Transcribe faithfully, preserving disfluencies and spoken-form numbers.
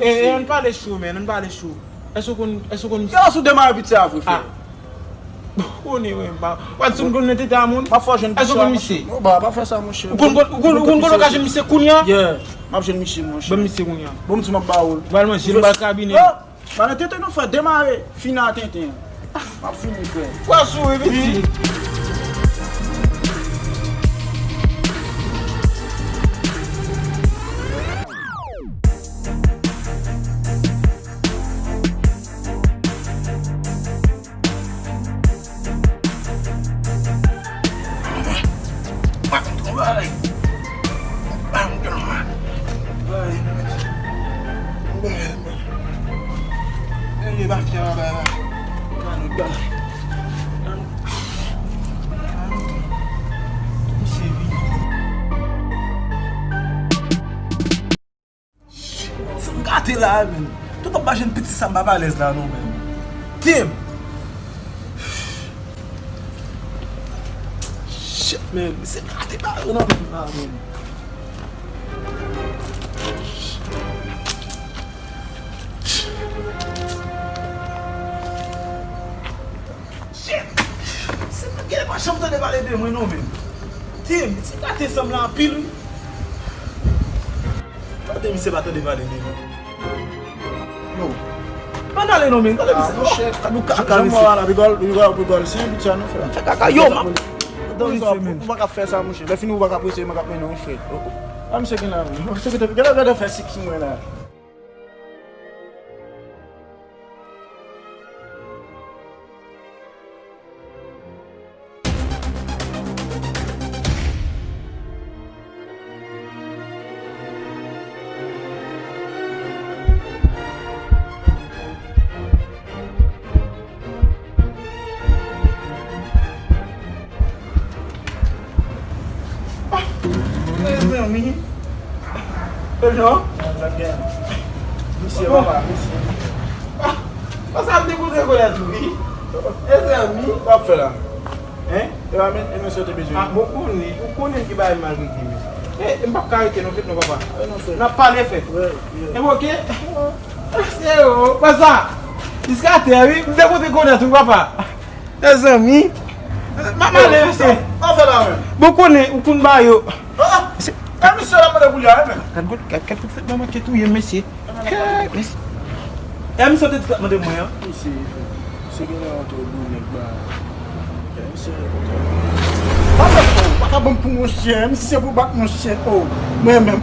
e, e, ann pale cho, men, ann pale cho. Èske w konn, èske w konn misye? Yo, sou demare piti a vre, frè. Ah. Konnen, wi, m pa. Wè, si m konn nan tete a moun. M ap fè w jwenn piti a, monchè. Èske w konn misye? Non, ba, pa fè sa, monchè. Ou konn, ou konn, ou konn kote w ka jwenn misye kounye a? Yeah. M ap jwenn misye, monchè. Ban m misye kounye a. Bon, m di m ap ba ou l. Ou pral manje, m pral kabine. Yo! Ba nan tenten non, frè, demare, fini a tenten an. M ap fini, frè. Kwa sou wi, pitit. Sa m gate la, men. Tout ap mache piti sa m pa alèz la, non, men. Tim! Shit, men. Se gate ba yo nan men la, men. Shit! Se pa gen pa chanm tande pale de mwen non, men. Tim, se gate sanm la anpil, wi. Tande misye pa tande pale de mwen. Yo. Pa n ale non, men. Tande misye. Ah, monchè. Ka nou kaka, mesye. Jan mwen la, rigòl, rigòl, rigòl. Se yon piti a nou fè. Fè kaka, yo, m ap. Ou pa ka fè sa, monchè. Lè fini, ou pa ka prese, mwen k ap mennen w, frè. Oh, oh. Ah, misye gen la, men. Misye gentan, gentan, gentan fè sik sou mwen la. Ah, mezanmi. Mesye, papa, mesye. Ah, konsa m te kontre kolèt ou, wi. Mezanmi. Sa w ap fè la? Hein? E pa men, e men sa w te bezwen. Ah, bon, konnen, ou konnen ki bagay m al regle, men. E, m p ap ka rete non, fèt non, papa. N ap pale, fèt. Wi, wi. E bon, ok? Se yo, pa sa. Jiska tè, wi. M te kontre kolèt ou, papa. Mezanmi. M ap ale, mesye. Sa w fè la menm? Bon, konnen, ou konn ba yo. Ah, ah. E misye la mande pou li a, men. Gad kout, gad, gad kout fèt manman ke touye m, mesye. Hey, mesye. E misye te di sa mande mwen an? Misye, misye gen lè yon twò gwo nèg ba. E misye, pa fè, oh, pa ka ban m pou monchè, misye se pou bat monchè, oh, mwen menm.